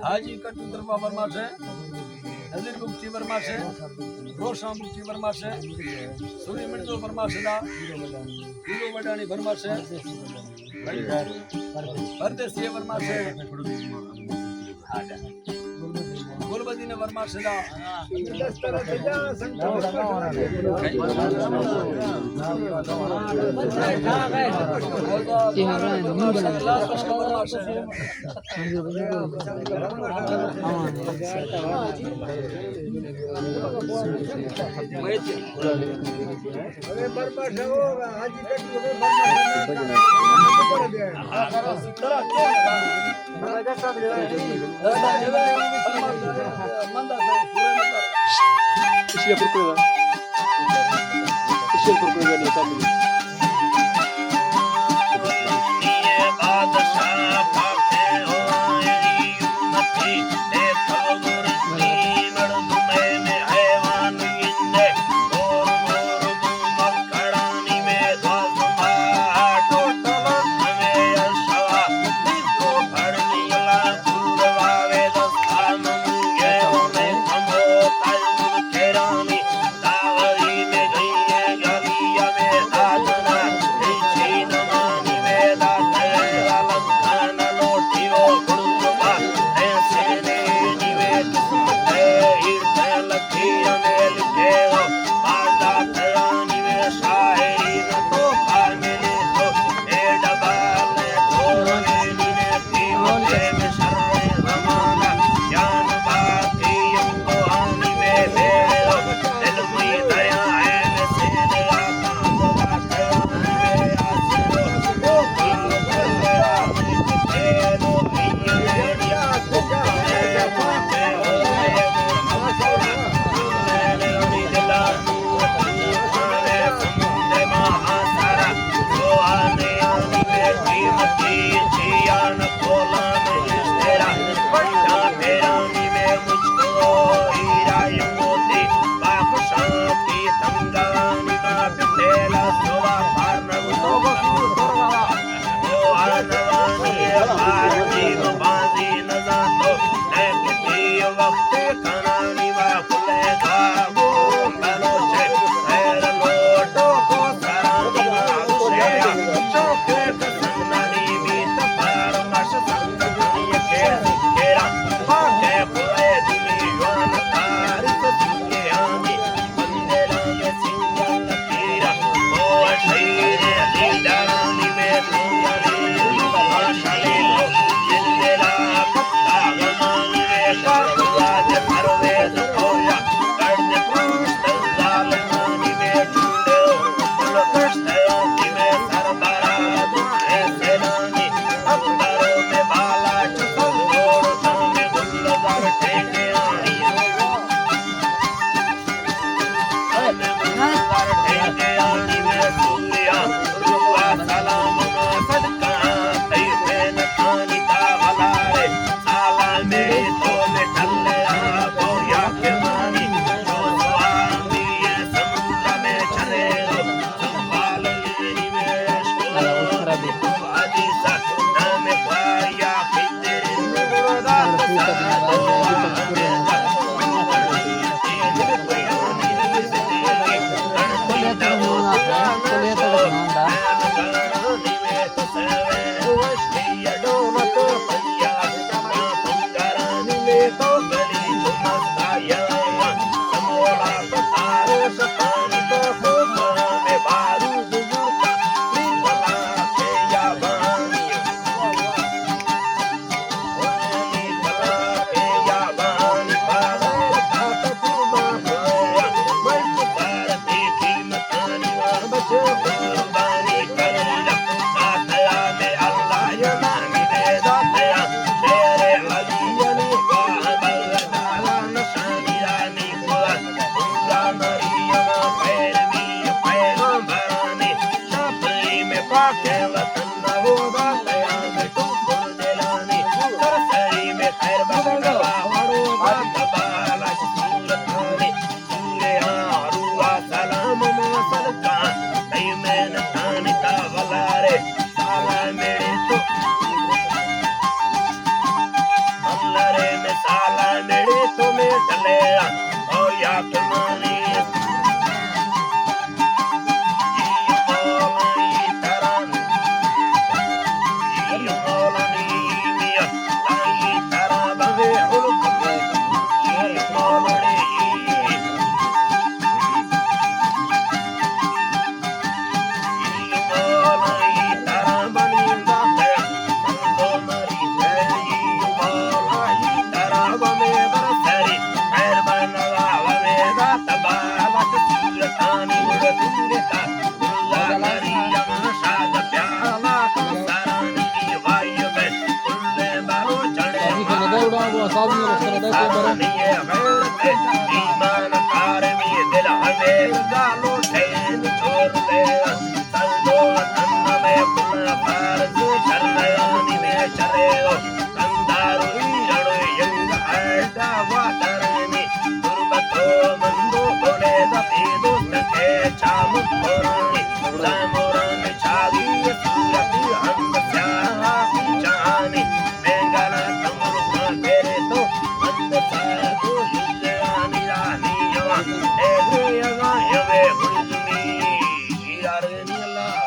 حاجی کٹو ترپا برماش ہے، نذیر بگٹی برماش ہے، روشن بگٹی برماش ہے، سوری مرزو برماش دا، پیلو بڈانی برماش ہے، پردیسی برماش ہے۔ گل بدین ورما شدا۔ غیرت ایمان کارمی دل ہمیں زالو شین چور لے سلدو وطن میں پل فارز شریانی میں شریو کندارو جڑو ینگ ایڈا واترمی تربتو مندو بڑے دفیدو تکے چامو پورانی زاموران چاوی سورتی ہم سیاہی چانی مینگانا کمل تیرے تو مند سارا تو ہندوانی رانی یوا اے دے یوا یوے ہندوی شیرار نی اللہ